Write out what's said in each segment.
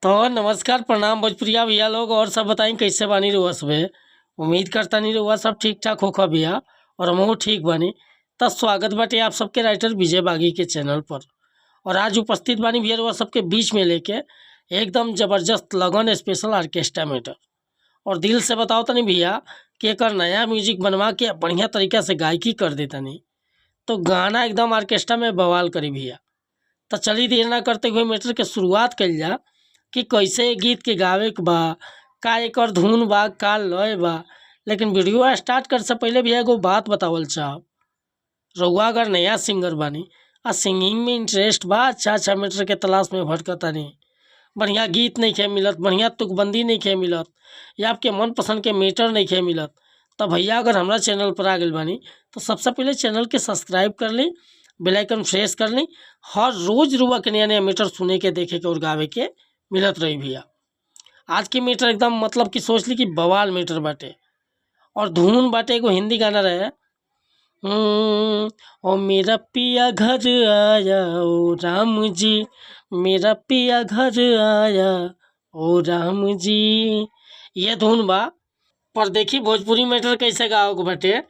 तो नमस्कार, प्रणाम भोजपुरिया भैया लोग। और सब बताई, कैसे बानी रउआ सभे? उम्मीद करतानी रउआ सब ठीक ठाक होखा भैया और हमहू ठीक बानी। त स्वागत बाटे आप सबके राइटर विजय बागी के चैनल पर। और आज उपस्थित बानी भैया रउआ सबके बीच में लेके एकदम जबरदस्त लगन स्पेशल ऑर्केस्ट्रा मैटर। और दिल से बताओ तनी भैया कि एकर नया म्यूजिक बनवा के बढ़िया तरीका से गायकी कर देतनी तो गाना एकदम ऑर्केस्ट्रा में बवाल करी भैया। तो चली, देर ना करते हुए मैटर के शुरुआत कइल जा कि कैसे गीत के गावे के बा, का एकर धुन बा, का लय बा। लेकिन वीडियो स्टार्ट करे से पहले भैया एगो बात बतावल चाहब। रउआ अगर नया सिंगर बानी आ सिंगिंग में इंटरेस्ट बा, अच्छा अच्छा मैटर के तलाश में भटकतानी, बढ़िया गीत नइखे मिलत, बढ़िया तुकबंदी नइखे मिलत या आपके मनपसंद के मैटर नइखे मिलत, त भैया अगर हमरा चैनल पर आ गइल बानी तो सबसे पहले चैनल के सब्सक्राइब कर ली, बेल आइकन प्रेस कर ली। हर रोज रउआ के नया नया मैटर सुने के, देखे के और गावे के मिलत रही भैया। आज के मैटर एकदम मतलब कि सोच ली कि बवाल मैटर बाटे और धुन बाटे। एगो हिंदी गाना रहे, ओ मेरा पिया घर आया, ओ राम जी, मेरा पिया घर आया, ओ राम जी। ये धुन बा पर देखी भोजपुरी मैटर कैसे गावे के बाटे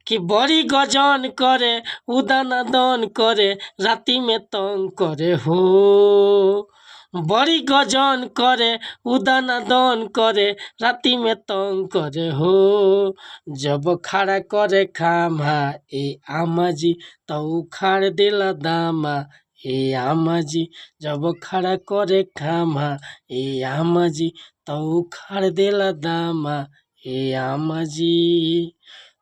कि बड़ी गजन करे, उदाना दन करे, राती में तंग करे हो। बड़ी गजन करे, उदाना दन करे, राती में तंग करे हो। जब खड़ा करे खामा ए आमा जी, त उखाड़ देला दामा ए आमा जी। जब खड़ा करे खामा ए आमा जी, त उखाड़ देला दामा ए आमा जी।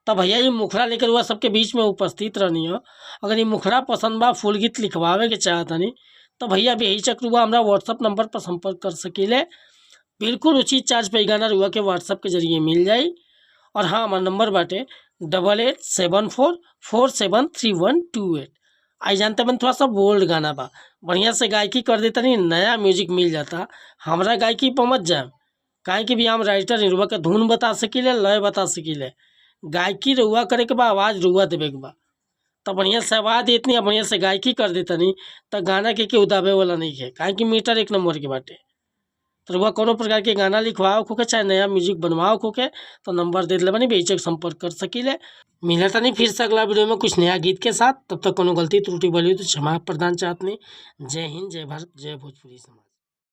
तब भैया ये मुखड़ा लेकर हुआ सबके बीच में उपस्थित रहनी हो। अगर ये मुखड़ा पसंद बा, फुल गीत लिखवावे के चाहतनी, तो भैया बेहिचक रुआ हमरा व्हाट्सअप नंबर पर संपर्क कर सकीले। बिल्कुल उचित चार्ज पे गाना रुआ के व्हाट्सअप के जरिए मिल जाई। और हाँ, हमार नंबर बाटे 8874473128। आई जानते बन, थोड़ा सा बोल्ड गाना बा, बढ़िया से गायकी कर देता नहीं, नया म्यूजिक मिल जाता। हमरा गायकी पर मत जाए, काहे कि भी हम राइटर रुआ के धुन बता सकीले, लय बता सकीले। गायकी रुआ करे के बा, आवाज़ रुआ देवे के बा। तो बढ़िया से आवाज़ इतनी बढ़िया से गायकी कर देतनी तो गाना के केहू दाबे वाला नहीं है, काहे कि मीटर एक नंबर के बाटे। तो रुआ कोनो प्रकार के गाना लिखवाओ होके, चाहे नया म्यूजिक बनवाओ होके, तो नंबर दे दिले बानी, बेहिचक संपर्क कर सकीले। मिले तनी फिर से अगला वीडियो में कुछ नया गीत के साथ। तब तक कोनो गलती त्रुटि भइल तो क्षमा प्रदान चाहतनी। जय हिंद, जय भारत, जय भोजपुरी समाज।